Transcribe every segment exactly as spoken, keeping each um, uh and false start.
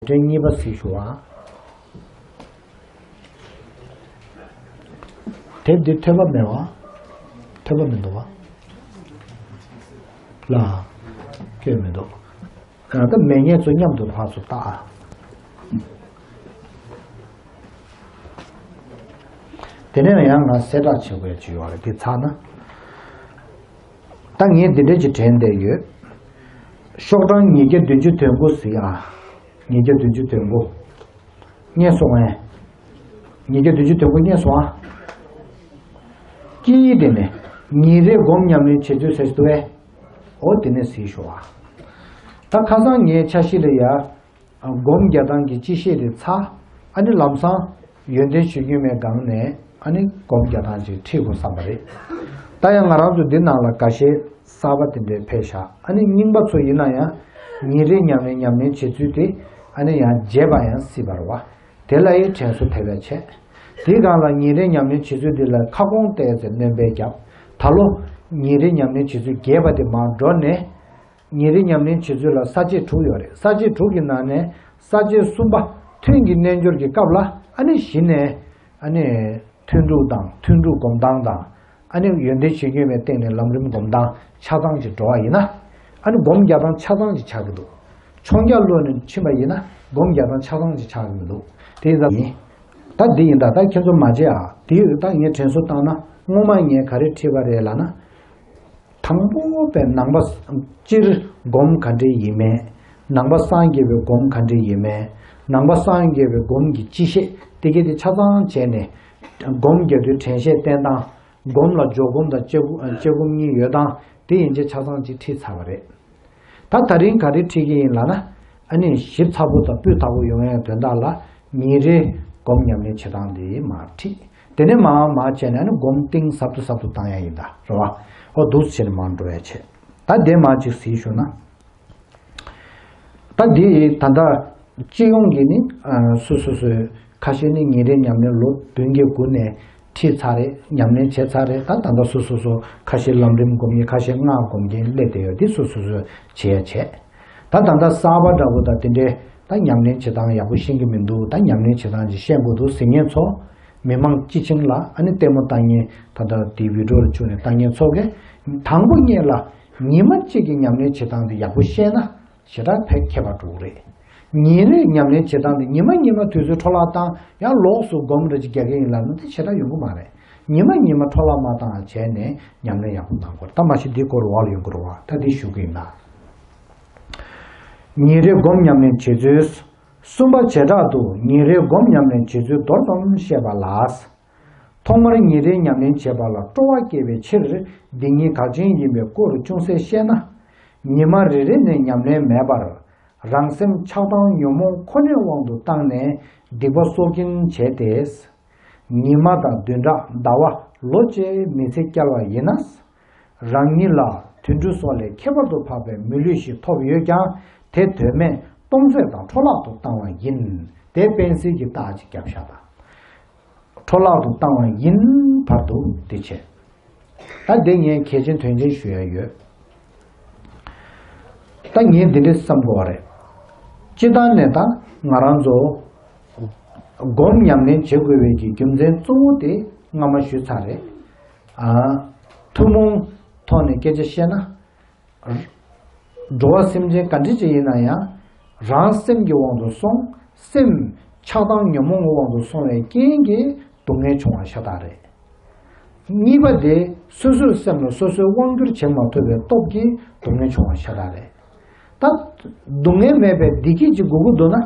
དྲན་གཉིས་པ་གཟིགས་ཞུ་བ། དེབ་འདི་ཐོས་པ་མེད་པ། ཐོས་པ་མི་འདུག་པ། ལ། སྐྱོན་མི་འདུག་ད་མེད་མཁན་ཚོ་མཉམ་དུ་ཕར་ཚུར་བལྟ་ཨ། དེ་ནས་ཡང་ང་གསལ་བསྒྲགས་བྱེད་དགོས་ཡ་ཅིག་ཡོད་རེད། འདི་ཚར་ན། ད་ངས་འདི་འདྲ་ཅིག་དྲན་བསྡད་ཡོད། ཤོག་གྲངས་ཉིས་བརྒྱ་བདུན་ཅུ་དོན་དགུ་གཟིགས་ཨ། ཉིས་བརྒྱ་བདུན་ཅུ་དོན་དགུ། རྙེད་སོང་ངས། ཉིས་བརྒྱ་བདུན་ཅུ་དོན་དགུ་རྙེད་སོང་ཨ། དཀྱིལ་དེ་ནས་ཉིན་རེའི་སྒོམ་ཉམས་ལེན་བྱེད་ཚུལ་ཟེར་འདུག་པས། འོ་དེ་ནས་གཟིགས་ཞོག་ཨ། ད་ཁ་སང་ངའི་འཆར་གཞི་ལ་ཡ། སྒོམ་རྒྱག་སྟངས་ཀྱི་སྤྱི་བཤད་དེ་ཚར། ཨ་ནི་ལམ་སང་ཡོན་ཏན་ཞུ་རྒྱུ་མེད་སྒང་ནས་ཨ་ནི་སྒོམ་རྒྱག་སྟངས་ཅིག་ཁྲིད་དགོས་བསམ་པ་རེད། ད་ཡང་ང་རང་ཚོ་འདི་ནང་ལ་འགའ་ཤས་གསར་པ་དེ་འདྲའི་ཕེབས་ཤག་ཨ་ནི་རྙིང་པ་ཚོ་ཡིན་ན་ཡང་ཉིན་རེ་ཉམས་ལེན་ཉམས་ལེན་བྱེད་ཚུལ་དེ་ཨ་ནི་ཡང་བརྗེད་པ་ཡང་སྲིད་པ་རེད་བ། དེ་ལ་ཡི་དྲན་གསོ་དེ་བས་བྱས། དེའི་སྒང་ལ་ཉིན་རེ་ཉམས་ལེན་བྱེད་ཚུལ་འདི་ལ་ཁ་སྐོང་བལྟས་ཚེ་སྣོན་པ་བརྒྱབ། ད་ལོ་ཉིན་རེ་ཉམས་ལེན་བྱེད་ཚུལ་རྒྱས་པ་དེ་མར་འགྲོ་ནས། ཉིན་རེ་ཉམས་ལེན་བྱེད་ཚུལ་ལ་ས་བཅད་དྲུག་ཡོད་རེད། ས་བཅད་དྲུག་གི་ནང་ནས་ས་བཅད་གསུམ་པ་ཐུན་གྱི་རྣལ་འབྱོར་གྱི་སྐབས་ལ་ཨ་ནི་གཞི་ནས་ཨ་ནི་ཐུན་དྲུག་དང་ཐུན་དྲུག་སྒོམ་སྟངས་དང་ཨ་ནི་ཡོན་ཏན་ཆོས་སྐྱོང་བའི་སྟེང་ནས་ལམ་རིམ་སྒོམ་སྟངས་ཆ་ཚང་ཅིག་འགྲོ་བ་ཡིན་ན། ཨ་ནི་སྒོམ་རྒྱག་སྟངས་ཆ་ཚང་ཅིག་ཆགས་ཀྱི་འདུག་མཆོང་རྒྱག་བློ་ནས་ཕྱིན་པ་ཡིན་ན་སྒོམ་རྒྱག་སྟངས་ཆ་ཚང་ཅིག་ཆགས་ཀྱི་མི་འདུག་དེ་ཡིན་ཙང་ཡིན། ད་འདི་ཡིན་ད་ད་ཁྱེད་ཚོ་མ་བརྗེད་ཨ། དེ་ཡོད་ད་ངས་དྲན་གསོ་བཏང་ན་སྔོན་མ་ངས་ག་རེ་ཁྲིད་པ་རེད་ལབ་ན། དང་པོ་པའི་ནང་པ་སྤྱིར་སྒོམ་ག་འདྲ་ཡིན་མིན། ནང་པ་སངས་རྒྱས་པའི་སྒོམ་ག་འདྲ་ཡིན་མིན། ནང་པ་སངས་རྒྱས་པའི་སྒོམ་གྱི་སྤྱི་བཤད་དེ་གས་དེ་ཆ་ཚང་བྱས་ནས། སྒོམ་རྒྱག་དུས་དྲན་ཤེས་བསྟེན་སྟངས། སྒོམ་ལ་འཇོག་སྒོམ་དང་བཅས་སྒོམ་བཅས་སྒོམ་གཉིས་ཡོད་སྟངས་དེ་ཡན་ཆད་ཆ་ཚང་ཅིག་ཁྲིད་ཚར་བ་རེད། ད་ད་རིང་ག་རེ་ཁྲིད་ཀྱི་ཡིན་ལབ་ན། ཨ་ནི་ཞིབ་ཚགས་པོ་དང་སྤུས་དག་པོ་ཡོང་ཡའི་དོན་དག་ལ་ཉིན་རེའི་སྒོམ་ཉམས་ལེན་བྱེད་སྟངས་དེ་མར་ཁྲིད། དེ་ནས་མར་མར་བྱས་ནས་ཨ་ནི་སྒོམ་གཏིང་ཟབ་ཏུ་ཟབ་ཏུ་བཏང་ཡ་ཡིན་ད་རེད་བ། ཨོ་འདུག་སེ་བྱས་ནས་མར་འགྲོ་ཡ་བྱས། ད་དེ་མར་ཅིག་གཟིགས་ཞུ་ན། ད་འདི་ད་ལྟ་སྤྱི་ཡོངས་ཀྱི་ནི་ཨ་སོ་སོ་སོའི་ཁ་ཤས་ནི་ཉིན་རེ་ཉམས་ལེན་ལོ་བདུན་བརྒྱད་དགུ་ནས་ཁྲིད་ཚར་རེད། ཉམས་ལེན་བྱས་ཚར་རེད། ད་ད་ལྟ་སོ་སོ་སོ་ཁ་ཤས་ལམ་རིམ་སྒོམ་མཁན། ཁ་ཤས་སྔགས་སྒོམ་མཁན་སླེབས་བསྡད་ཡོད། འདི་སོ་སོ་སོས་བྱེད་ཡ་བྱས། ད་ད་ལྟ་གསར་པ་འདྲ་པོ་དང་དེ་འདྲའི་ད་ཉམས་ལེན་བྱེད་སྟངས་ཡག་པོ་ཤེས་ཀྱི་མི་འདུག་ད་ཉམས་ལེན་བྱེད་སྟངས་ཅིག་ཤེས་དགོས་འདུག་ཟེར་མཁན་ཚོ། མི་མང་སྤྱི་བྱིངས་ལ་ཨ་ནི་ལྟད་མོ་ལྟ་མཁན། ད་ལྟ་དེའི་བི་ཌིའོ་ལ་བཅུག་ནས་ལྟ་མཁན་ཚོ་གིས་དང་པོ་ཉིད་ལ་ཉི་མ་གཅིག་གི་ཉམས་ལེན་བྱེད་སྟངས་དེ་ཡག་པོ་ཤེས་ན། ཞེ་དྲག་ཕལ་ཁྱད་པར་འགྲོ་གི་རེད། ཉིན་རེའི་ཉམས་ལེན་བྱེད་སྟངས་དེ་ཉི་མ་ཉི་མ་དུས་ཚོད་འཕྲོ་བརླག་བཏང་ཡང་ལོགས་སུ་སྒོམ་རེ་ཅིག་རྒྱག་གི་ཡིན་ལབ་ན་དེ་ཞེ་དྲག་ཡོང་གི་མ་རེད། ཉི་མ་ཉི་མ་འཕྲོ་བརླག་མ་བཏང་བྱས་ནས་ཉམས་ལེན་ཡག་པོ་གནང་དགོས་རེད། ད་མ་གཞི་འདི་སྐོར་འོག་ལ་ཡོང་གི་རེད་བ། ད་འདི་ཞུ་གི་ཡིན་ད། ཉིན་རེའི་སྒོམ་ཉམས་ལེན་བྱེད་ཚུལ། གསུམ་པ་བྱེ་བྲག་ཏུ་ཉིན་རེའི་སྒོམ་ཉམས་ལེན་བྱེད་ཚུལ་མདོར་ཙམ་བཤད་པ་ལ། ཐོག་མར་ཉིན་རེའི་ཉམས་ལེན་བྱེད་པ་ལ་སྤྲོ་བ་སྐྱེ་བའི་ཕྱིར་འདི་ཉིད་གལ་ཆེན་ཡིན་པའི་སྐོར་ཅུང་ཟད་བཤད་ན། ཉི་མ་རེ་རེ་ནས་ཉམས་ལེན་མེད་པར་རང་སེམས་ཆགས་སྡང་ཉོན་མོངས་ཁོ་ནའི་དབང་དུ་བཏང་ནས་སྡིག་པ་གསོག་གིན་བྱས་ཏེ། ཉི་མ་དང་བདུན་ཕྲག་ཟླ་བ་ལོ་བཅས་མི་ཚེ་བསྐྱལ་བ་ཡིན་ན། རང་ཉིད་ལ་དུད་འགྲོ་སོགས་ལས་ཁྱད་པར་དུ་འཕགས་པའི་མི་ལུས་ཤིག་ཐོབ་ཡོད་ཀྱང་དེ་དོན་མེད་སྟོང་ཟད་དང་འཕྲོ་བརླག་ཏུ་བཏང་བ་ཡིན། དེ་དཔེ་སྲིད་ཀྱི་རྟགས་ཅིག་བརྒྱབ་ཤག་ད། འཕྲོ་བརླག་ཏུ་བཏང་བ་ཡིན་བར་དུ་འདི་བྱས། ད་འདི་ངས་གལ་ཆེན་དོན་ཆེན་ཞུ་ཡ་ཡོད། ད་ངས་འདི་འདྲ་བསམ་དགོས་པ་རེད། སྤྱིར་བཏང་ནས་ད་ང་རང་ཚོ་སྒོམ་ཉམས་ལེན་བྱེད་དགོས་པའི་གི་རྒྱུ་མཚན་གཙོ་བོ་དེ་སྔ་མ་ཞུས་ཚར་རེད། ཨ། ཐུན་མོང་ཐོག་ནས་སྐད་ཆ་བཤད་ན། འགྲོ་བ་སེམས་ཅན་ག་འདྲ་ཅིག་ཡིན་ན་ཡང་། རང་སེམས་ཀྱི་དབང་དུ་སོང་། སེམས་ཆགས་སྡང་ཉོན་མོངས་ཀྱི་དབང་དུ་སོང་བའི་རྐྱེན་གྱིས་སྡུག་བསྔལ་བྱུང་བ་ཤ་སྟག་རེད། གཉིས་པ་དེ་སོ་སོའི་སེམས་ལ་སོ་སོའི་དབང་སྒྱུར་བྱེད་མ་ཐུབ་པའི་སྟོབས་ཀྱིས་སྡུག་བསྔལ་བྱུང་བ་ཤ་སྟག་རེད། ད་སྡུག་བསྔལ་མེད་པའི་བདེ་སྐྱིད་ཅིག་དགོས་ཀྱི་འདུག་ན།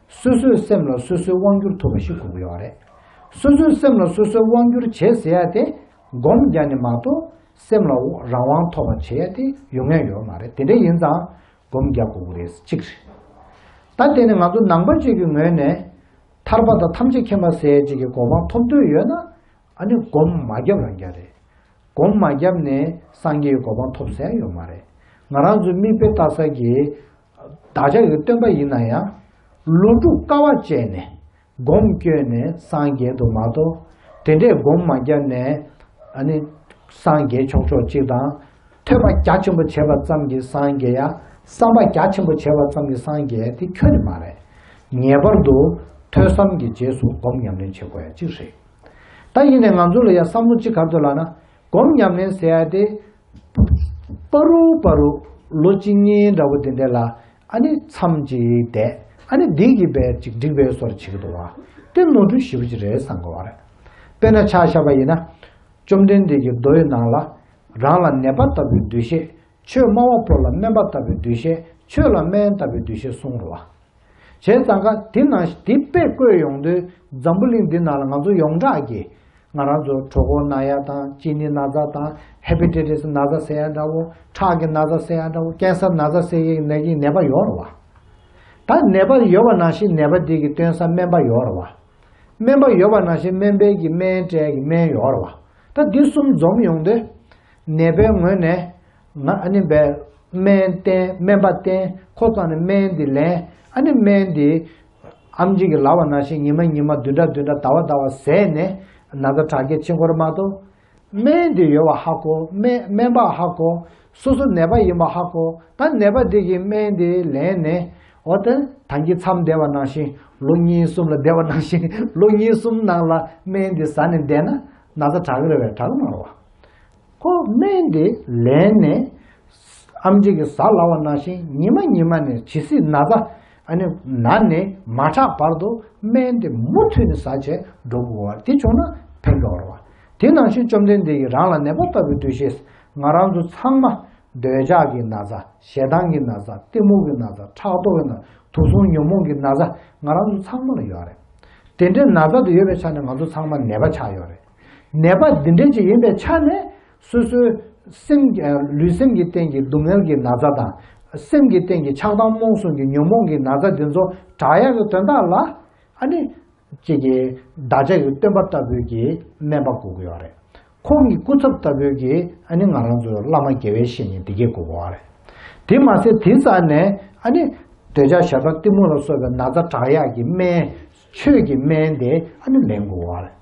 སོ་སོའི་སེམས་ལ་སོ་སོའི་དབང་སྒྱུར་ཐུབ་པ་ཞིག་དགོས་ཀྱི་ཡོད་རེད། སོ་སོའི་སེམས་ལ་སོ་སོའི་དབང་སྒྱུར་བྱེད་ཟེར་ཡ་དེ། སྒོམ་རྒྱག་ནས་མ་གཏོགས་སེམས་ལ་རང་དབང་ཐོབ་པ་བྱེད་ཡ་དེ་ཡོང་ཡ་ཡོད་མ་རེད། དེ་འདྲ་ཡིན་ཙང་སྒོམ་རྒྱག་དགོས་ཀྱི་རེད། གཅིག་རེད། ད་དེ་ནས་ང་ཚོ་ནང་པ་གཅིག་གི་ངོས་ནས་ཐར་པ་དང་ཐམས་ཅད་མཁྱེན་པ་ཟེར་ཡ་གཅིག་གི་གོ་འཕང་ཐོབ་འདོད་ཡོད་ན། ཨ་ནི་སྒོམ་མ་བརྒྱབ་རང་རྒྱག་རེད། སྒོམ་མ་བརྒྱབ་ནས་སངས་རྒྱས་ཀྱི་གོ་འཕང་ཐོབ་ས་ཡོད་མ་རེད། ང་རང་ཚོའི་མིག་དཔེ་ལྟ་ས་གི་བདག་ཅག་གི་སྟོན་པ་ཡིན་ན་ཡང་། ལོ་དྲུག་དཀའ་བ་སྤྱད་ནས་སྒོམ་བསྐྱོན་ནས་སངས་རྒྱས་འདུག་མ་གཏོགས། དེ་འདྲས་སྒོམ་མ་བརྒྱབ་ནས་ཨ་ནི་སངས་རྒྱས་ཆོག་ཆོག་གཅིག་དང་། ཐོས་པ་རྒྱ་ཆེན་པོ་བྱས་པ་ཙམ་གྱིས་སངས་རྒྱས་ཡ། བསམ་པ་རྒྱ་ཆེན་པོ་བྱས་པ་ཙམ་གྱིས་སངས་རྒྱས་ཡ་དེ་ཁྱོན་ནས་མ་རེད། ངེས་པར་དུ་ཐོས་བསམ་གྱི་རྗེས་སུ་སྒོམ་ཉམས་ལེན་བྱེད་དགོས་ཡ་གཅིག་རེད། ད་ཡིན་ནའི་ང་ཚོ་ལ་ཡ་བསམ་བློ་གཅིག་ག་རེ་འདུག་ལབ་ན། སྒོམ་ཉམས་ལེན་ཟེར་ཡ་དེ། པ་རུ་པ་རུ་ལོ་གཅིག་གཉིས་འདྲ་བོ་དེ་འདྲ་ལ་ཨ་ནི་མཚམས་གཅིག་བསྡད། ཨ་ནི་འདི་གིས་བས་ཅིག་འགྲིག་པའི་བཟོ་འདྲ་བྱེད་ཀྱི་འདུག་བ། དེ་ནོར་འཁྲུལ་ཞེ་པོ་ཅིག་རེད་བསམ་གི་བ་རེད། དཔེར་ན་ཆ་བཞག་པ་ཡིན་ན། བཅོམ་ལྡན་འདས་ཀྱི་མདོའི་ནང་ལ། རང་ལ་ནད་པ་ལྟ་བུའི་འདུ་ཤེས། ཆོས་སྨྲ་བ་པོ་ལ་སྨན་པ་ལྟ་བུའི་འདུ་ཤེས། ཆོས་ལ་སྨན་ལྟ་བུའི་འདུ་ཤེས་གསུངས་རེད་བ། བྱས་ཙང་ཀ་དེ་ནང་བཞིན་དེ་དཔེ་བཀོད་ཡོང་དུས་འཛམ་བུ་གླིང་འདི་ནང་ལ་ང་ཚོ་ཡོངས་གྲགས་ཀྱི། ང་རང་ཚོ་གྲོད་ཁོག་ན་ཡ་དང་གཅིན་སྙི་ན་ཚ་དང་ཧེ་པེ་ཊའི་ཊི་སི་ན་ཚ་ཟེར་ཡ་འདྲ་བོ། ཁྲག་གི་ན་ཚ་ཟེར་ཡ་འདྲ་བོ། ཀན་སར་ན་ཚ་ཟེར་ཡའི་ནད་ཀྱི་ནད་པ་ཡོད་རེད་བ། ད་ནད་པ་ཡོད་པ་ནང་བཞིན་ནད་པ་དེ་གི་སྟོན་ས་སྨན་པ་ཡོད་རེད་བ། སྨན་པ་ཡོད་པ་ནང་བཞིན་སྨན་པའི་གི་སྨན་སྤྲད་ཀྱི་སྨན་ཡོད་རེད་བ། ད་འདི་གསུམ་འཛོམས་ཡོང་དུས། ནད་པའི་ངོས་ནས། ང་ཨ་ནི་བས་སྨན་བསྟེན། སྨན་པ་བསྟེན། ཁོ་ཚང་ནས་སྨན་འདི་ལེན། ཨ་ནི་སྨན་འདི་ཨམ་ཆི་གིས་ལབ་པ་ནང་བཞིན་ཉི་མ་ཉི་མ་བདུན་ཕྲག་བདུན་ཕྲག་ཟླ་བ་ཟླ་བ་ཟས་ནས་ན་ཚ་དྲག་སྐྱེད་ཕྱིན་དགོས་རེད་མ་གཏོགས། སྨན་འདི་ཡོད་པ་ཧ་གོ། སྨན་སྨན་པ་ཧ་གོ། སོ་སོ་ནད་པ་ཡིན་པ་ཧ་གོ། ད་ནད་པ་འདི་གིས་སྨན་འདི་ལེན་ནས། འོ་ད་ད་གིན་མཚམས་བསྡད་པ་ནང་བཞིན། ལོ་གཉིས་གསུམ་ལ་བསྡད་པ་ནང་བཞིན། ལོ་གཉིས་གསུམ་ནང་ལ་སྨན་འདི་ཟ་ནས་བསྡད་ན་ན་ཚ་དྲག་གི་རེད་པས། དྲག་གི་མ་རེད་བ། ཁོ་སྨན་དེ་ལེན་ནས། ཨམ་ཆི་གིས་ཟ་ལབ་པ་ནང་བཞིན་ཉི་མ་ཉི་མ་ནས་ཇི་སྲིད་ན་ཚ་ཨ་ནི་ན་ནས་མ་དྲག་བར་དུ་སྨན་དེ་མུ་མཐུད་ནས་ཟ་བྱས་འགྲོ་དགོས་པ་དེ་བྱུང་ན་ཕན་གྱི་ཡོད་རེད་བ། དེ་ནང་བཞིན་བཅོམ་ལྡན་འདས་ཀྱིས་རང་ལ་ནད་པ་ལྟ་བུའི་འདུ་ཤེས། ང་རང་ཚོ་ཚང་མ་འདོད་ཆགས་ཀྱི་ན་ཚ། ཞེ་སྡང་གི་ན་ཚ། གཏི་མུག་གི་ན་ཚ། ཕྲག་དོག་གི་ན་ཚ། དུག་གསུམ་ཉོན་མོངས་ཀྱི་ན་ཚ་ང་རང་ཚོ་ཚང་མ་ལ་ཡོད་རེད། དེ་འདྲའི་ན་ཚ་དེ་ཡོད་པའི་ཆ་ནས་ང་ཚོ་ཚང་མ་ནད་པ་ཆགས་ཡོད་རེད། ནད་པ་འདི་འདྲའི་ཅིག་ཡིན་པའི་ཆ་ནས། སོ་སོའི་སེམས་ཀྱི་ལུས་སེམས་ཀྱི་སྟེང་གི་སྡུག་བསྔལ་གྱི་ན་ཚ་དང་། སེམས་ཀྱི་སྟེང་གི་ཆགས་སྡང་རྨོངས་གསུམ་གྱི་ཉོན་མོངས་ཀྱི་ན་ཚ་འདི་ཚོ་དྲག་ཡག་གི་དོན་དག་ལ། ཨ་ནི། ཅིག་གི་བདག་ཅག་གི་སྟོན་པ་ལྟ་བུའི་གི་སྨན་པ་དགོས་ཀྱི་ཡོད་རེད། ཁོང་གི་སྐུ་ཚབ་ལྟ་བུའི་གི་ཨ་ནི་ང་རང་ཚོའི་བླ་མ་དགེ་བའི་བཤེས་གཉེན་འདི་གས་དགོས་ཀྱི་ཡོད་རེད། དེ་མ་ཟད་དེ་རྩ་ནས་ཨ་ནི། འདོད་ཆགས་ཞེ་སྡང་གཏི་མུག་ལ་སོགས་པའི་ན་ཚ་དྲག་ཡག་གི་སྨན། ཆོས་ཀྱི་སྨན་དེ་ཨ་ནི་ལེན་དགོས་ཀྱི་ཡོད་རེད།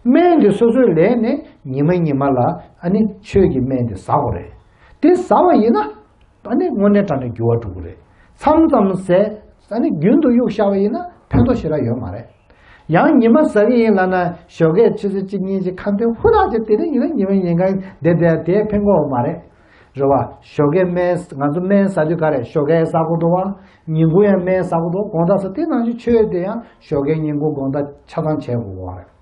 སྨན་དེ་སོ་སོས་ལེན་ནས་ཉི་མ་ཉི་མ་ལ་ཨ་ནི་ཆོས་ཀྱི་སྨན་དེ་ཟ་དགོས་རེད། དེ་ཟ་བ་ཡིན་ན། ཨ་ནི་དངོས་གནས་དྲང་གནས་འགྱུར་བ་འགྲོ་གི་རེད། མཚམས་མཚམས་ཟས། ཨ་ནི་རྒྱུན་དུ་གཡུག་བཞག་པ་ཡིན་ན་ཕན་ཐོགས་ཞེ་དྲག་ཡོད་མ་རེད། ཡང་ཉི་མ་ཟ་གི་ཡིན་ལབ་ན་ཞོགས་ཀས་ཆུ་ཚོད་གཅིག་གཉིས་ཅིག་ཁ་འདོན་ཧུར་ཐག་བྱས་དེ་ནས་ཉི་མ་ཉི་མ་ཉིན་གང་བསྡད་བསྡད་དེ་ཕན་གྱི་ཡོད་མ་རེད། རེད་བ། ཞོགས་ཀས་སྨན་ང་ཚོ་སྨན་ཟ་དུས་ག་རེ་ཞོགས་ཀས་ཟ་དགོས་འདུག་བ། ཉིན་གུང་ཡང་སྨན་ཟ་དགོས་འདུག་དགོང་དག་ཟ། དེ་ནང་བཞིན་ཆོས་དེ་ཡང་ཞོགས་ཀས་ཉིན་གུང་དགོང་དག་ཆ་ཚང་བྱེད་དགོས་པ་རེད།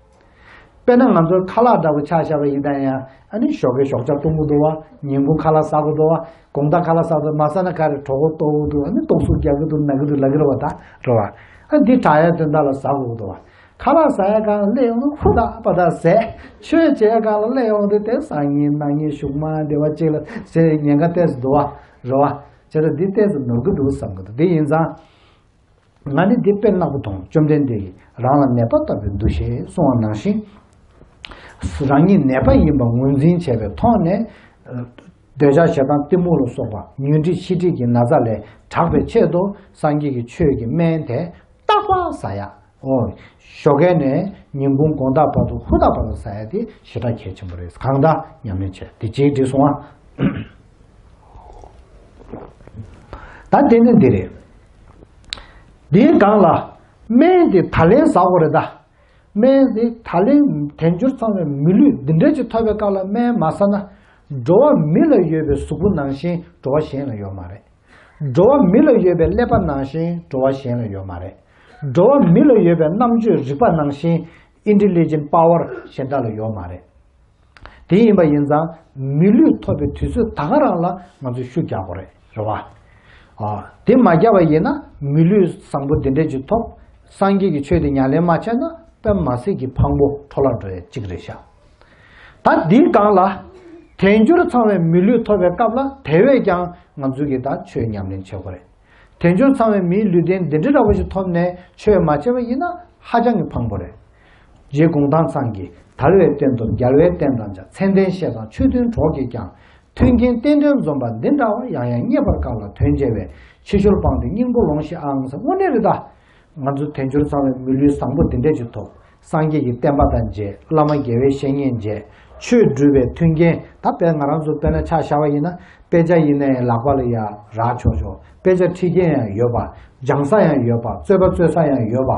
དཔེར་ན་ང་ཚོར་ཁ་ལག་འདྲ་པོ་ཆ་བཞག་པ་ཡིན་ན་ཡང་། ཨ་ནི་ཞོགས་ཀས་ཞོགས་ཇ་བཏུང་གི་འདུག་བ། ཉིན་གུང་ཁ་ལག་ཟ་དགོས་འདུག་བ། དགོང་དག་ཁ་ལག་ཟ་དགོས་འདུག་མ་ཟ་ན་ག་རེ་གྲོད་ཁོག་ལྟོགས་ཀྱི་འདུག་ཨ་ནི་ལྟོགས་ཤུགས་རྒྱག་གི་འདུག་ན་གི་འདུག་ལབ་ཀྱི་རེད་བ། ད་རེད་བ། ཨ་འདི་དྲག་ཡ་དོན་དག་ལ་ཟ་དགོས་འདུག་བ། ཁ་ལག་ཟ་ཡ་གང་ལ་སླེབས་ཡོང་ན་ཧུར་ཐག་པ་ཐག་ཟས། ཆོས་བྱེད་ཡ་གང་ལ་སླེབས་ཡོང་དུས་དེ་སང་ཉིན་གནངས་ཉིན་གཞུག་མ་བདེ་བ་ཅིག་ལ་ཟས་ཉེན་ཁ་ཏོག་ཙམ་འདུག་བ། རེད་བ། བྱས་ཙང་འདི་ཏོག་ཙམ་ནོར་གི་འདུག་བསམ་གི་འདུག་དེ་ཡིན་ཙང་། ང་ནི་འདི་དཔེ་ནག་པོ་མཐོང་། བཅོམ་ལྡན་འདས་ཀྱིས་རང་ལ་ནད་པ་ལྟ་བུའི་འདུ་ཤེས་གསུངས་པ་ནང་བཞིན། རང་ཉིད་ནད་པ་ཡིན་པ་ངོས་འཛིན་བྱས་པའི་ཐོག་ནས། འདོད་ཆགས་ཞེ་སྡང་གཏི་མུག་ལ་སོགས་པ་ཉོན་སྒྲིབ་ཤེད་སྒྲིབ་ཀྱི་ན་ཚ་ལས་དྲག་པའི་ཆེད་དུ་སངས་རྒྱས་ཀྱི་ཆོས་ཀྱི་སྨན་དེ་རྟག་པར་ཟ་ཡ། འོ། ཞོགས་ཀས་ནས་ཉིན་གུང་དགོང་དག་བར་དུ་ཧུར་ཐག་པ་ལ་ཟ་ཡ་དེ་ཞེ་དྲག་གལ་ཆེན་པོ་རེད། གང་ལྟར་ཉམས་ལེན་བྱས་དེ་གཅིག་འགྲིག་སོང་ཨ། ད་དེ་ནི་འདི་རེད། འདིའི་སྒང་ལ་སྨན་དེ་ད་ལན་ཟ་དགོས་རེད་ད། སྨན་དེ་ད་ལན་དལ་འབྱོར་ཚང་བའི་མི་ལུས་འདི་འདྲ་ཅིག་ཐོབ་པའི་སྐབས་ལ་སྨན་མ་ཟ་ན། འགྲོ་བ་མི་ལ་ཡོད་པའི་གཟུགས་པོ་ནང་བཞིན་འགྲོ་བ་གཞན་ལ་ཡོད་མ་རེད། འགྲོ་བ་མི་ལ་ཡོད་པའི་ཀླད་པ་ནང་བཞིན་འགྲོ་བ་གཞན་ལ་ཡོད་མ་རེད། འགྲོ་བ་མི་ལ་ཡོད་པའི་རྣམ་དཔྱོད་རིག་པ་ནང་བཞིན་intelligent power གཞན་དག་ལ་ཡོད་མ་རེད། དེ་ཡིན་པ་ཡིན་ཙང་མི་ལུས་ཐོབ་པའི་དུས་ཚོད་ད་ག་རང་ལ་ང་ཚོས་ཤུགས་རྒྱག་དགོས་རེད། རེད་བ། ཨ། དེ་མ་རྒྱག་པ་ཡིན་ན་མི་ལུས་བཟང་པོ་འདི་འདྲས་ཅིག་ཐོབ། སངས་རྒྱས་ཀྱི་ཆོས་དེ་ཉམས་ལེན་མ་བྱས་ན་དཔེ་མ་སྲིད་ཀྱི་ཕངས་པོ་འཕྲོ་བརླག་འགྲོ་ཡ་གཅིག་རེད་ཤག་ད་འདིའི་སྒང་ལ། དལ་འབྱོར་ཚང་བའི་མི་ལུས་ཐོབ་པའི་སྐབས་ལ་དེ་བས་ཀྱང་ང་ཚོས་ཀྱིས་ད་ཆོས་ཉམས་ལེན་བྱེད་དགོས་རེད། དལ་འབྱོར་ཚང་བའི་མིའི་ལུས་རྟེན་འདི་འདྲ་འདྲ་བོ་ཞིག་ཐོབ་ནས་ཆོས་མ་བྱས་པ་ཡིན་ན་ཧ་ཅང་གི་ཕངས་པོ་རེད། རྗེ་གུང་ཐང་ཚང་གིས་དལ་བའི་རྟེན་དུ་རྒྱལ་བའི་བསྟན་དང་འཇའ། མཚན་ལྡན་བཤད་དང་ཆོས་མཐུན་གྲོགས་ཀྱིས་ཀྱང་། མཐུན་རྐྱེན་རྟེན་འབྲེལ་འཛོམས་པ་འདི་འདྲ་བ། ཡང་ཡང་རྙེད་པར་དཀའ་ལ་དོན་ཆེ་བས། ཕྱི་བཤོལ་སྤངས་ཏེ་སྙིང་པོ་ལོངས་ཤིག་ཨང་ཟེར། དངོས་གནས་རེད་ད། ང་ཚོ་དལ་འབྱོར་ཚང་བའི་མི་ལུས་བཟང་པོ་འདི་འདྲས་ཅིག་ཐོབ། སངས་རྒྱས་ཀྱི་བསྟན་པ་དང་མཇལ། བླ་མ་དགེ་བའི་བཤེས་གཉེན་མཇལ། ཆོས་སྒྲུབ་པའི་མཐུན་རྐྱེན། ད་དཔེ་ང་རང་ཚོ་དཔེར་ན་ཆ་བཞག་པ་ཡིན་ན། དཔེ་ཆ་ཡིན་ནའི་ལག་པ་ལ་ཡ་རག་ཆོག་ཆོག་དཔེ་ཆ་ཁྲིད་མཁན་ཡང་ཡོད་པ། སྦྱང་ས་ཡང་ཡོད་པ། རྩོད་པ་རྩོད་ས་ཡང་ཡོད་པ།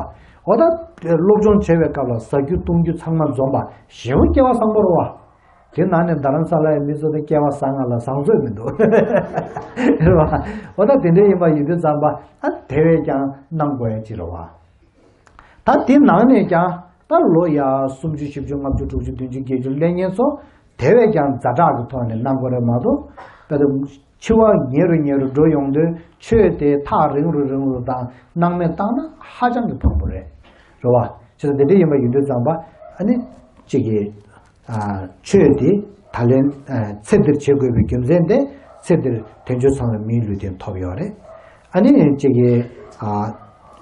འོ་ད་སློབ་སྦྱོང་བྱེད་པའི་སྐབས་ལ་ཟ་རྒྱུ་བཏུང་རྒྱུ་ཚང་མ་འཛོམས་པ། ཞེ་པོ་སྐལ་བ་བཟང་པོ་རེད་བ། དེ་ནང་ནས་རྡ་རམ་ས་ལ་ཡི་མི་ཚོ་དེ་སྐལ་བ་བཟང་ང་ལ་བཟང་ཚོད་མི་འདུག་རེད་བ། འོ་ད་དེ་འདྲ་ཡིན་པ་ཡིན་དུས་ཙམ་པ། ཨ་དེ་བས་ཀྱང་གནང་དགོས་ཡ་ཅིག་རེད་བ། ད་དེ་ནང་ནས་ཀྱང་ད་ལོ་ཡ་སུམ་ཅུ་བཞི་བཅུ་ལྔ་བཅུ་དྲུག་ཅུ་བདུན་ཅུ་བརྒྱད་ཅུ་སླེབས་མཁན་ཚོ་དེ་བས་ཀྱང་ཛ་དྲག་གི་ཐོག་ནས་གནང་དགོས་རེད་མ་གཏོགས། ད་དུང་འཆི་བ་ཉེ་རུ་ཉེ་རུ་འགྲོ་ཡོང་དུས་ཆོས་དེ་ཐག་རིང་རུ་རིང་རུ་དང་སྣང་མེད་བཏང་ན་ཧ་ཅང་གི་ཕངས་པོ་རེད། རེད་བ། བྱས་ཙང་དེ་འདྲ་ཡིན་པ་ཡིན་དུས་ཙམ་པ། ཨ་ནི་གཅིག་གིས། ཨ་ཆོས་དེ་ད་ལན་ཨ་ཚེ་འདིར་བྱེད་དགོས་པའི་རྒྱུ་མཚན་དེ། ཚེ་འདིར་དལ་འབྱོར་ཚང་བའི་མིའི་ལུས་རྟེན་ཐོབ་ཡོད་རེད། ཨ་ནི་གཅིག་གིས་ཨ་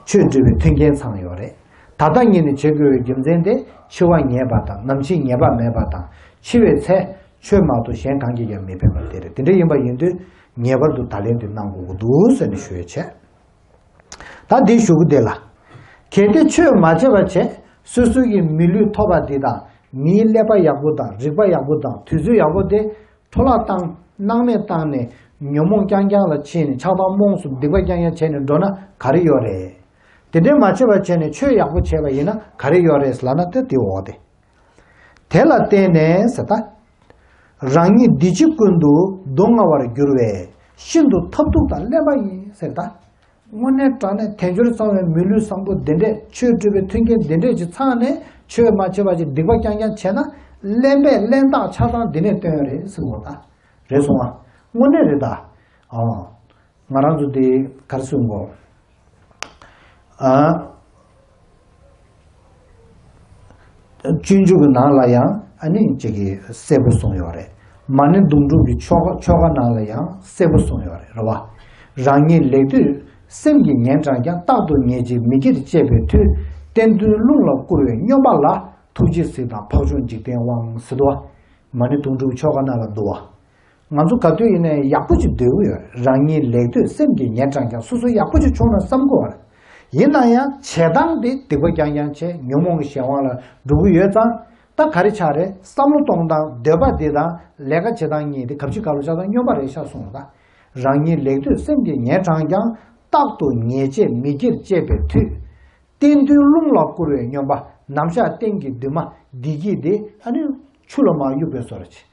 ཆོས་སྒྲུབ་པའི་མཐུན་རྐྱེན་ཚང་ཡོད་རེད། ད་ལྟ་ཉིད་ནས་བྱེད་དགོས་པའི་རྒྱུ་མཚན་དེ་འཆི་བ་ངེས་པ་དང་ནམ་འཆི་ངེས་པ་མེད་པ་དང་། འཆི་བའི་ཚེ་ཆོས་མ་གཏོགས་གཞན་གང་གིས་ཀྱང་མི་ཕན་པ་དེ་རེད། དེ་འདྲ་ཡིན་པ་ཡིན་དུས་ངེས་པར་དུ་ད་ལན་དེ་གནང་དགོས་ཀྱི་འདུག་ཟེར་ནས་ཞུ་ཡས་བྱས། ད་འདི་ཞུ་གི་དེ་ལ། གལ་ཏེ་ཆོས་མ་བྱས་པ་བྱས་སོ་སོ་ཡི་མི་ལུས་ཐོབ་པ་འདི་དང་མིའི་ཀླད་པ་ཡག་པོ་དང་རིག་པ་ཡག་པོ་དང་དུས་ཚོད་ཡག་པོ་དེ་འཕྲོ་བརླག་བཏང་སྣང་མེད་བཏང་ནས་ཉོན་མོངས་རྐྱང་རྐྱང་ལ་ཕྱིན་ནས་ཆགས་སྡང་རྨོངས་གསུམ་སྡིག་པ་རྐྱང་རྐྱང་བྱས་ནས་འགྲོ་ན་ག་རེ་ཡོད་རེད། དེ་འདྲའི་མ་བྱས་པ་བྱས་ནས་ཆོས་ཡག་པོ་བྱས་པ་ཡིན་ན་ག་རེ་ཡོད་རེད་ལབ་ན་ད་དེ་འོ་དེ། དེ་ལ་བརྟེན་ནས་ཟེར་ད། རང་ཉིད་འདི་ཕྱི་ཀུན་ཏུ་སྡུག་བསྔལ་བར་འགྱུར་བས་ཤིན་ཏུ་ཐབས་སྡུག་དང་གླེན་པ་ཡིན་ཟེར་ད། དངོས་གནས་དྲང་གནས་དལ་འབྱོར་ཚང་བའི་མི་ལུས་བཟང་པོ་འདི་འདྲས་ཆོས་སྒྲུབ་པའི་མཐུན་རྐྱེན་འདི་འདྲས་ཀྱི་ཚང་ནས་ཆོས་མ་བྱས་པ་ཅིག་སྡིག་པ་རྐྱང་རྐྱང་བྱས་ན་གླེན་པས་གླེན་རྟགས་ཆ་ཚང་འདི་ནས་སྟོན་ཡོད་རེད་ཟེར་བ་ད། རེད་སོང་ང་། དངོས་གནས་རེད་ད། ཨ། ང་རང་ཚོ་དེ་གར་སོང་གོ། ཨ། སྤྱོད་འཇུག་གི་ནང་ལ་ཡང་ཨ་ནི་ཅིག་གིས་གསལ་པོ་གསུངས་ཡོད་རེད། མ་ཎི་དུང་སྒྲུབ་ཀྱི་ཆོ་ག་ཆོ་ག་ནང་ལ་ཡང་གསལ་པོ་གསུངས་ཡོད་རེད། རེད་བ། རང་ཉིད་ལེགས་འདོད་སེམས་ཀྱིས་ངན་དྲངས་ཀྱང་། རྟག་ཏུ་ཉེས་བྱས་མི་དགེར་སྤྱད་པའི་མཐུས། གཏན་དུ་རླུང་ལ་བསྐུར་བའི་སྨྱོན་པ་ལ། ཐུགས་རྗེས་གཟིགས་དང་འཕགས་མཆོག་འཇིག་རྟེན་དབང་། ཟེར་འདུག་བ། མ་ཎི་དུང་སྒྲུབ་ཆོ་ག་ནང་ལ་འདུག་བ། ང་ཚོ་ག་དུས་ཡིན་ནའི་ཡག་པོ་ཅིག་འདོད་ཀྱི་ཡོད། རང་ཉིད་ལེགས་འདོད་སེམས་ཀྱིས་ངན་དྲངས་ཀྱང་། སོ་སོ་ཡག་པོ་ཅིག་བྱུང་ན་བསམ་གྱི་ཡོད་རེད། ཡིན་ན་ཡང་བྱེད་སྟངས་དེ་སྡིག་པ་རྐྱང་རྐྱང་བྱས་ཉོན་མོངས་ཀྱི་གཞན་དབང་ལ་འགྲོ་གི་ཡོད་ཙང་། ད་ག་རེ་ཆགས་རེད། བསམ་བློ་གཏོང་སྟངས་འདོད་པ་དེ་དང་ལས་ཀ་བྱེད་སྟངས་གཉིས་དེ་ག་ཅི་ག་ལ་ཆགས་སོང་། སྨྱོན་པ་རེད་ཤག་གསུངས་པ་དང་། རང་ཉིད་ལེགས་འདོད་སེམས་ཀྱིས་ངན་དྲངས་ཀྱང་། རྟག་ཏུ་ཉེས་བྱས་མི་དགེར་སྤྱད་པའི་མཐུས། གཏན་དུ་རླུང་ལ་བསྐུར་བའི་སྨྱོན་པ། ནམ་ཞག་གཏན་གྱི་འདུན་མ་བདེ་སྐྱིད་དེ་ཨ་ནི་ཆུ་ལ་མར་གཡུགས་པའི་བཟོ་འདྲ་ཅིག་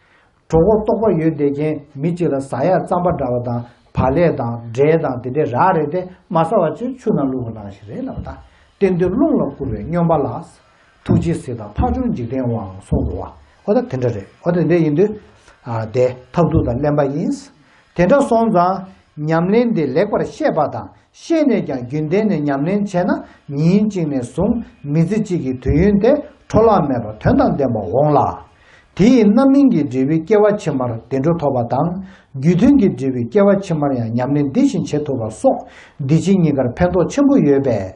གྲོད་ཁོག་ལྟོགས་པ་ཡོད་བསྡད་མཁན་མི་གཅིག་ལ་ཟ་ཡག་རྩམ་པ་འདྲ་བ་དང་བག་ལེབ་དང་འབྲས་དང་དེ་འདྲས་རག་རེད་དེ། མ་ཟ་བ་ཅིག་ཆུ་ནང་བླུགས་པ་ནང་བཞིན་རེད་ལབ་ད། གཏན་དུ་རླུང་ལ་བསྐུར་བའི་སྨྱོན་པ་ལ། ཐུགས་རྗེས་གཟིགས་དང་འཕགས་མཆོག་འཇིག་རྟེན་དབང་། གསུངས་འདུག་བ། ཨོ་ད་དེ་འདྲ་རེད། ཨོ་དེ་འདྲ་ཡིན་དུས། ཨ་དེ་ཐབས་སྡུག་དང་གླེན་པ་ཡིན། དེ་འདྲ་སོང་ཙང་ཉམས་ལེན་དེ་ལེགས་པར་ཤེས་པ་དང་། ཤེས་ནས་ཀྱང་རྒྱུན་གཏན་ནས་ཉམས་ལེན་བྱས་ན་ཉིན་གཅིག་ནས་བཟུང་མི་ཚེ་གཅིག་གི་དུས་ཡུན་དེ་འཕྲོ་བརླག་མེད་པར་དོན་དང་ལྡན་པ་འོང་ལ། དེ་ཡི་རྣམ་སྨིན་གྱི་འབྲས་བུའི་སྐྱེ་བ་ཕྱི་མར་བདེ་འགྲོ་ཐོབ་པ་དང་། རྒྱུ་མཐུན་གྱི་འབྲས་བུའི་སྐྱེ་བ་ཕྱི་མར་ཡང་ཉམས་ལེན་འདི་བཞིན་བྱེད་ཐུབ་པ་སོགས་འདི་ཕྱི་གཉིས་ཀར་ཕན་ཐོགས་ཆེན་པོ་ཡོད་པས་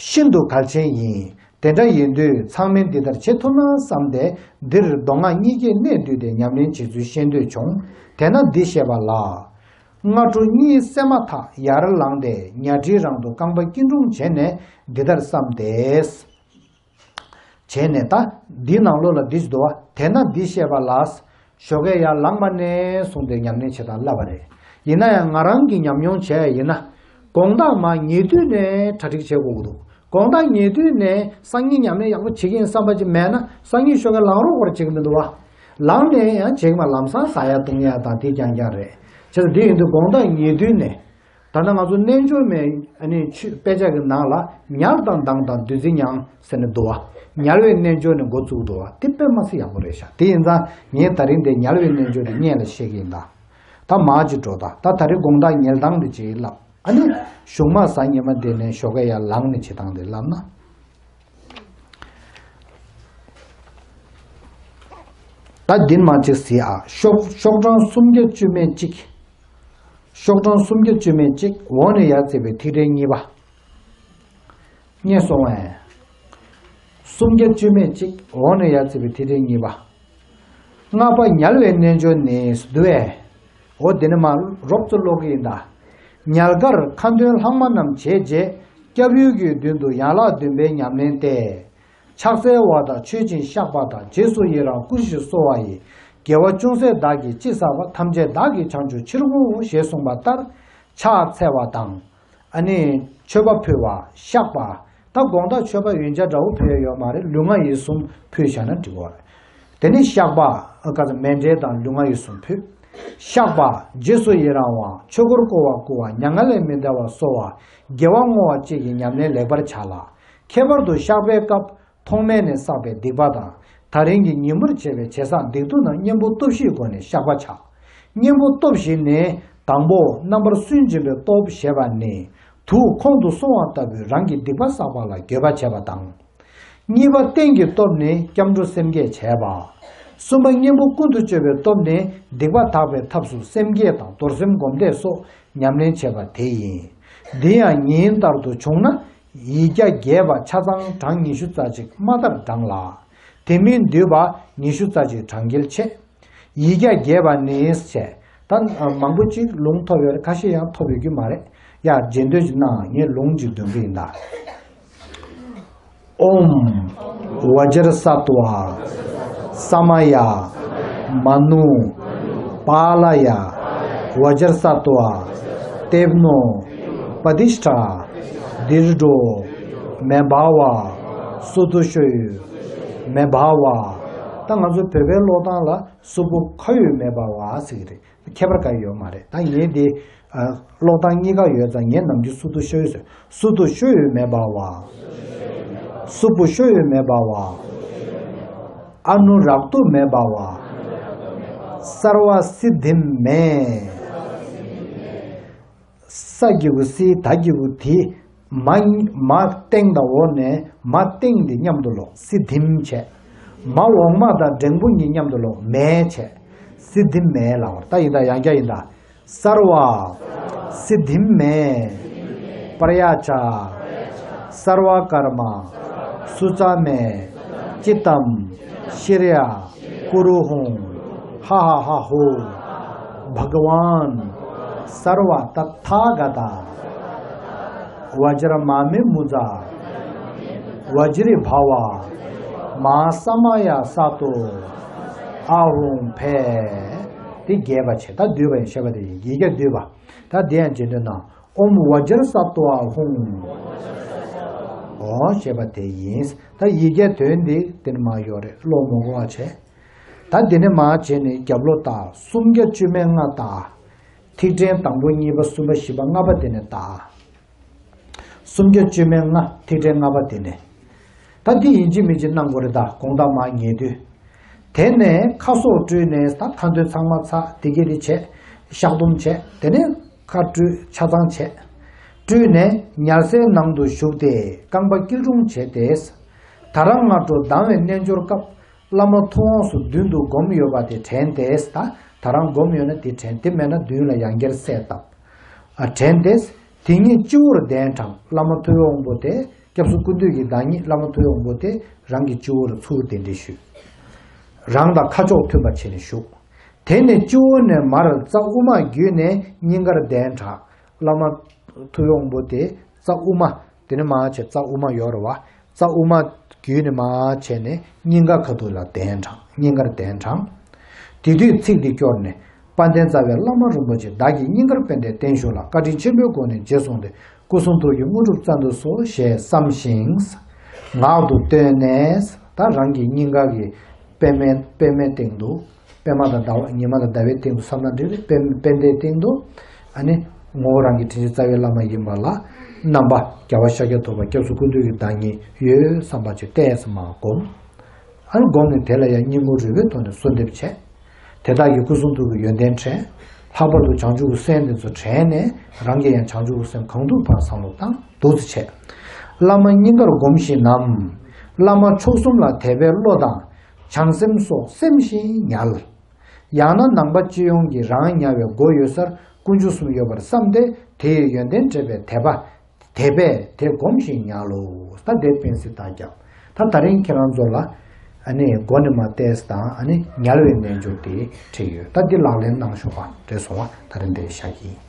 ཤིན་ཏུ་གལ་ཆེན་ཡིན། དེ་འདྲ་ཡིན་དུས་ཚང་མས་འདི་ལྟར་བྱེད་ཐུབ་ན་བསམ་སྟེ། འདིར་མདོ་སྔགས་གཉིས་ཀྱི་གནད་བསྡུས་ཏེ་ཉམས་ལེན་བྱེད་ཚུལ་ཤེས་འདོད་བྱུང་། དེས་ན་འདི་བཤད་པ་ལ། སྔ་དྲོ་གཉིད་སད་མ་ཐག་ཡར་ལངས་ཏེ་ཉལ་ཁྲིའི་རང་དུ་རྐང་པ་སྐྱིལ་ཀྲུང་བྱས་ནས་འདི་ལྟར་བསམ་སྟེ། བྱས་ནས་ད་འདི་ནང་ལོགས་ལ་འདི་ཞིག་འདུག་བ། དེས་ན་འདི་བཤད་པ་ལ། ཞོགས་ཀས་ཡར་ལངས་པ་ནས་བཟུང་སྟེ་ཉམས་ལེན་བྱེད་སྟངས་བསླབ་པ་རེད། ཡིན་ན་ཡང་ང་རང་གི་ཉམས་མྱོང་བྱས་ཡིན་ན། དགོང་དག་མར་ཉལ་དུས་ནས་གྲ་སྒྲིག་བྱེད་དགོས་ཀྱི་འདུག་དགོང་དག་ཉལ་དུས་ནས་སང་ཉིན་ཉམས་ལེན་ཡག་པོ་བྱེད་ཀྱི་ཡིན་བསམ་པ་ཅིག་མེད་ན། སང་ཉིན་ཞོགས་ཀས་ལངས་རོགས་སྐོར་བྱེད་ཀྱི་མི་འདུག་བ། ལངས་ནས་ཡང་བྱེད་ཀྱི་མ། ལམ་སང་ཟ་ཡག་བཏུང་ཡག་དང་དེ་རྐྱང་རྐྱང་རེད། བྱས་ཙང་འདི་ཡིན་དུས་དགོང་དག་ཉལ་དུས་ནས། ད་ལྟ་ང་ཚོ་རྣལ་འབྱོར་མའི་ཨ་ནི་ཆོས་དཔེ་ཆ་གི་ནང་ལ་ཉལ་དང་ལྡང་དང་བདུད་རྩི་མྱང་ཟེར་ནས་འདུག་བ། ཉལ་བའི་རྣལ་འབྱོར་ནས་འགོ་བཙུགས་འདུག་བ། དེ་དཔེ་མ་སྲིད་ཡག་པོ་རེད་ཤག་དེ་ཡིན་ཙང་ངས་ད་རིང་འདི་ཉལ་བའི་རྣལ་འབྱོར་དེ་སྙན་ལ་བཤད་ཀྱི་ཡིན་ད། ད་མར་ཅིག་འགྲོ་ད། ད་ད་རིང་དགོང་དག་ཉལ་སྟངས་དེ་ཅིག་ལབ། ཨ་ནི་གཞུག་མ་གཟའ་ཉི་མ་དེ་ནས་ཞོགས་ཀས་ཡར་ལངས་ནས་བྱེད་སྟངས་དེ་ལབ་ན། ད་འདི་མ་ཅིག་གཟིགས་ཨ། ཤོག་ཤོག་གྲངས་སུམ་བརྒྱ་བཅུ་མེད་གཅིག་ཤོག་གྲངས་སུམ་བརྒྱ་བཅུ་མེད་གཅིག་འོག་ནས་ཡར་བརྩིས་པའི་ཐིག་ཕྲེང་གཉིས་པ། རྙེད་སོང་ངས། སུམ་བརྒྱ་བཅུ་མེད་གཅིག་འོག་ནས་ཡར་བརྩིས་པའི་ཐིག་ཕྲེང་གཉིས་པ། ལྔ་པ་ཉལ་བའི་རྣལ་འབྱོར་ནི་འདུག་པས། འོ་འདི་ནི་མ་རོབ་ཙམ་ཀློག་གི་ཡིན་ད། ཉལ་ཁར་ཁ་འདོན་ལྷག་མ་རྣམས་བྱས་རྗེས་སྐྱབས་ཡུལ་གྱི་མདུན་དུ་ཡན་ལག་བདུན་པའི་ཉམས་ལེན་ཏེ། ཕྱག་འཚལ་བ་དང་མཆོད་ཅིང་བཤགས་པ་དང་རྗེས་སུ་ཡི་རང་བསྐུལ་ཞིང་གསོལ་བ་ཡི། དགེ་བ་ཅུང་ཟད་བདག་གིས་ཅི་བསགས་པ། ཐམས་ཅད་བདག་གིས་བྱང་ཆུབ་ཕྱིར་དགོངས་ཞེས་གསུངས་པ་ལྟར་ཕྱག་འཚལ་བ་དང་། ཨ་ནི་མཆོད་པ་ཕུལ་བ། བཤགས་པ། ད་དགོང་དག་མཆོད་པ་ཡོན་ཆབ་འདྲ་བོ་ཕུལ་ཡ་ཡོད་མ་རེད། ལུས་ངག་ཡིད་གསུམ་ཕུལ་བཞག་ན་འགྲིག་གི་རེད། དེ་ནས་བཤགས་པ། ཨ་ག་ཚོད་མཎྜལ་དང་ལུས་ངག་ཡིད་གསུམ་ཕུལ། བཤགས་པ། རྗེས་སུ་ཡི་རང་བ། ཆོས་འཁོར་བསྐོར་བ་བསྐུལ་བ། མྱ་ངན་ལས་མི་འདའ་བར་གསོལ་བ། དགེ་བ་བསྔོ་བ་བཅས་ཀྱི་ཉམས་ལེན་ལེགས་པར་བྱ་ལ། ཁྱད་པར་དུ་བཤགས་པའི་སྐབས་ཐོག་མེད་ནས་བསགས་པའི་སྡིག་པ་དང་། ད་རིང་གི་ཉིན་མོར་བྱས་པའི་བྱས་བསགས་སྡིག་ལྡོག་རྣམས་གཉེན་པོ་སྟོབས་བཞིའི་སྒོ་ནས་བཤགས་པ་བྱ། གཉེན་པོ་སྟོབས་བཞི་ནི། དང་པོ། རྣམ་པར་སུན་འབྱིན་པའི་སྟོབས་ཞེས་པ་ནི། དུག་ཁོང་དུ་སོང་བ་ལྟ་བུའི་རང་གི་སྡིག་པ་བསགས་པ་ལ་འགྱོད་པ་བྱེད་པ་དང་། གཉིས་པ། རྟེན་གྱི་སྟོབས་ནི་སྐྱབས་འགྲོ་སེམས་བསྐྱེད་བྱས་པ། གསུམ་པ། གཉེན་པོ་ཀུན་ཏུ་སྤྱོད་པའི་སྟོབས་ནི་སྡིག་པ་དག་པའི་ཐབས་སུ་སེམས་བསྐྱེད་དང་རྡོར་སེམས་སྒོམ་བཟླས་སོགས་ཉམས་ལེན་བྱེད་པ་དེ་ཡིན། འདི་ཡང་ཉིན་ལྟར་དུ་བྱུང་ན་ཡིག་བརྒྱ་རྒྱས་པ་ཆ་ཚང་གྲངས་ཉི་ཤུ་རྩ་གཅིག་མ་མཐར་བགྲང་ལ། དེ་མིན་འདུས་པ་ཉི་ཤུ་རྩ་གཅིག་གྲངས་འགེལ་བྱེད། ཡིག་བརྒྱ་རྒྱས་པ་ནི་བྱས། ད་མང་པོ་ཅིག་ལུང་ཐོབ་ཡོད་རེད། ཁ་ཤས་ཡང་ཐོབ་ཡོད་རྒྱུ་མ་རེད། ཡ་རྗེས་ཟློས་ཅིག་གནང་། ངས་ལུང་ཅིག་འདོན་གྱི་ཡིན་ད། ཨོཾ་བཛྲ་སཏྭ་ས་མ་ཡ་མ་ནུ་པཱ་ལ་ཡ། བཛྲ་སཏྭ་ཏེ་བྷ་ནོ་པ་ཏིཥྛ་དཱིཌྷོ་མེ་བྷ་ཝ། སུ་ཏུ་ཤོ་ཡུ་མེ་བྷ་ཝ། ད་ང་ཚོ་བོད་པའི་ཀློག་སྟངས་ལ་སུ་པུ་ཁ་ཡོད་མེ་བྷ་ཝ་ཟེར་གྱི་རེད། ཁྱད་པར་གང་ཡོད་མ་རེད། ད་ངས་འདི་ཨ་ཀློག་སྟངས་གཉིས་ཀ་ཡོད་ཙང་ངས་ནམ་རྒྱུན་སུ་ཏུ་ཤོ་ཡུ་ཟེར། སུ་ཏུ་ཤོ་ཡུ་མེ་བྷ་ཝ། སུ་པུ་ཤོ་ཡུ་མེ་བྷ་ཝ། ཨ་ནུ་རཀྟུ་མེ་བྷ་ཝ། སརྦ་སིདྡྷིཾ་མེ། ས་གི་གུ་སི་ད་གི་གུ་དི། མ་མ་སྟེང་དང་འོག་ནས་མ་སྟེང་དེ་མཉམ་དུ་ཀློག། སིདྡྷིཾ་བྱས། མ་འོག་མ་དང་འགྲེང་བུ་གཉིས་མཉམ་དུ་ཀློག། མེ་བྱས། སིདྡྷིཾ་མེ་ལབ་པ་རེད། ད་ཡིན་ད་ཡང་བསྐྱར་ཡིན་ད། སརྦ་སིདྡྷིཾ་མེ། པྲ་ཡཙྪ། སརྦ་ཀརྨ། སུ་ཙ་མེ། ཅིཏྟཾ། ཤྲཱི་ཡ། ཀུ་རུ་ཧཱུྃ། ཧ་ཧ་ཧ་ཧོཿ། བྷ་ག་ཝཱན། སརྦ་ཏ་ཐཱ་ག་ཏ། བཛྲ་མ་མེ་མུ་ཛ། བཛྲི་བྷ་ཝ། མ་ས་མ་ཡ་ས་ཏོ། ཨ་ཧོཾ་ཕཊ། དེ་རྒྱས་པ་བྱས། ད་བསྡུས་པ་ཡང་བཤད་པ་དེ་ཡིན། ཡིག་བརྒྱ་བསྡུས་པ། ད་དེ་ཡང་རྗེས་ཟློས་གནང་། ཨོཾ་བཛྲ་སཏྭ་ཧཱུྃ། ཨོ་ཞེས་པ་དེ་ཡིན། ད་ཡིག་བརྒྱའི་དོན་འདི་དེ་ནས་མར་ཡོད་རེད། ཀློག་མ་དགོས་པ་བྱས། ད་དེ་ནས་མར་བྱས་ནས་རྒྱབ་ལོགས་ལྟ། སུམ་བརྒྱ་བཅུ་མེད་ལྔ་ལྟ། ཐིག་ཕྲེང་དང་པོ་གཉིས་པ་གསུམ་པ་བཞི་པ་ལྔ་པ་དེ་ནས་ལྟ། སུམ་བརྒྱ་བཅུ་མེད་ལྔ། ཐིག་ཕྲེང་ལྔ་པ་དེ་ནས། ད་འདི་ཡིན་གཅིག་མིན་གཅིག་གནང་དགོས་རེད། ད་དགོང་དག་མར་ཉལ་དུས། དེ་ནས་ཁ་སོགས་བཀྲུས་ནས། ད་ཁ་འདོན་ཚང་མ་ཚར། དེ་གས་དེ་བྱས། བཤགས་སྡོམ་བྱས། དེ་ནས་ཁ་བཀྲུས་ཆ་ཚང་བྱས། བཀྲུས་ནས་ཉལ་སའི་ནང་དུ་ཞུགས་ཏེ་རྐང་པ་སྐྱིལ་ཀྲུང་བྱས་ཏེ། ད་རང་སྔ་དྲོ་ལྡང་བའི་རྣལ་འབྱོར་སྐབས། བླ་མ་ཐུབ་དབང་སོགས་མདུན་དུ་བསྒོམས་ཡོད་པ་དེ་དྲན་ཏེ། ད་ད་རང་བསྒོམས་ཡོད་ན་དེ་དྲན། དེ་མེད་ན་མདུན་ལ་ཡང་བསྐྱར་གསལ་བཏབ། ཨ་དྲན་ཏེ། དེ་ཉིད་སྤྱི་བོར་གདན་དྲངས། བླ་མ་ཐུབ་དབང་པོ་དེ། སྐྱབས་སུ་སྐུ་མདུན་གྱི་བདག་ཉིད་བླ་མ་ཐུབ་དབང་པོ་དེ་རང་གི་སྤྱི་བོར་ཚུར་གདན་འདྲེན་ཞུས། རང་དང་ཁ་ཕྱོགས་མཐུན་པ་བྱས་ནས་བཞུགས། དེ་ནས་སྤྱི་བོ་ནས་མར་རྩ་དབུ་མ་བརྒྱུད་ནས་སྙིང་གར་གདན་དྲངས། བླ་མ་ཐུབ་དབང་པོ་དེ་རྩ་དབུ་མ། དེ་ནས་མར་བྱས། རྩ་དབུ་མ་ཡོད་རེད་བ། རྩ་དབུ་མ་བརྒྱུད་ནས་མར་བྱས་ནས་སྙིང་ག་ཁ་ཐུག་ལ་གདན་དྲངས། སྙིང་གར་གདན་དྲངས། དེ་དུས་ཚིག་འདི་སྐྱོར་ནས། དཔལ་ལྡན་རྩ་བའི་བླ་མ་རིན་པོ་ཆེ་བདག་གིས་སྙིང་གར་པད་ཟླའི་སྟེང་བཞུགས་ལ་བཀའ་དྲིན་ཆེན་པོའི་སྒོ་ནས་རྗེས་བཟུང་སྟེ་སྐུ་གསུང་ཐུགས་ཀྱི་དངོས་གྲུབ་སྩལ་དུ་གསོལ་ཞེས་བསམ་ཞིང་། ངག་ཏུ་བཏོན་ནས། ད་རང་གི་སྙིང་ག་གི་པདྨའི་པདྨའི་སྟེང་དུ། པདྨ་དང་ཟླ་བ། ཉི་མ་དང་ཟླ་བའི་སྟེང་དུ་བསམ་ན་འགྲིག་རེད། པད་པད་ཟླའི་སྟེང་དུ། ཨ་ནི་ངོ་བོ་རང་གི་དྲིན་ཅན་རྩ་བའི་བླ་མ་ཡིན་པ་ལ་རྣམ་པ་རྒྱལ་བ་ཤཱཀྱ་ཐུབ་པ་སྐྱབས་སུ་སྐུ་མདུན་གྱི་བདག་ཉིད་ཡོད་བསམ་པ་ཅིག་ཏོག་ཙམ་མར་བསྒོམ། ཨ་ནི་བསྒོམས་ནས་དེ་ལ་ཡང་སྙིང་ཁུང་རུས་པའི་ཐོག་ནས་གསོལ་འདེབས་བྱས། དེ་དག་གིས་སྐུ་གསུང་ཐུགས་ཀྱི་ཡོན་ཏན་དྲན། ལྷག་པར་དུ་བྱང་ཆུབ་ཀྱི་སེམས་དེ་ཚོ་དྲན་ནས་རང་གིས་ཡང་བྱང་ཆུབ་ཀྱི་སེམས་གང་ཐུབ་བར་བསམ་བློ་བཏང་། འདུག་སེ་བྱས། བླ་མ་སྙིང་གར་བསྒོམ་ཞིང་ནམ། བླ་མ་མཆོག་གསུམ་ལ་དད་པའི་བློ་དང་། བྱང་སེམས་སོགས་སེམས་བཞིན་ཉལ། ཡང་ན་ནང་པ་སྤྱི་ཡོངས་ཀྱིས་རང་ཉལ་བའི་སྒོ་ཡོད་སར་དཀོན་མཆོག་གསུམ་ཡོད་པར་བསམ་སྟེ་དེ་ཡི་ཡོན་ཏན་འདྲེན་པའི་དད་པ། དད་པས་དེ་བསྒོམ་ཞིང་ཉལ་ལོ། ད་དེ་སྤེལ་གཟིགས་དང་རྒྱབ། ད་ད་རིང་ཁྱེད་རང་ཚོ་ལ་ཨ་ནི་མགོ་ནས་མར་བལྟས་དང་། ཨ་ནི་ཉལ་བའི་རྣལ་འབྱོར་དེ་ཁྲིད་ཡོད། ད་འདི་ལག་ལེན་གནང་ཤོག་པ། རེད་སོང་བ། ད་རིང་འདིར་བཞག་གི་ཡིན།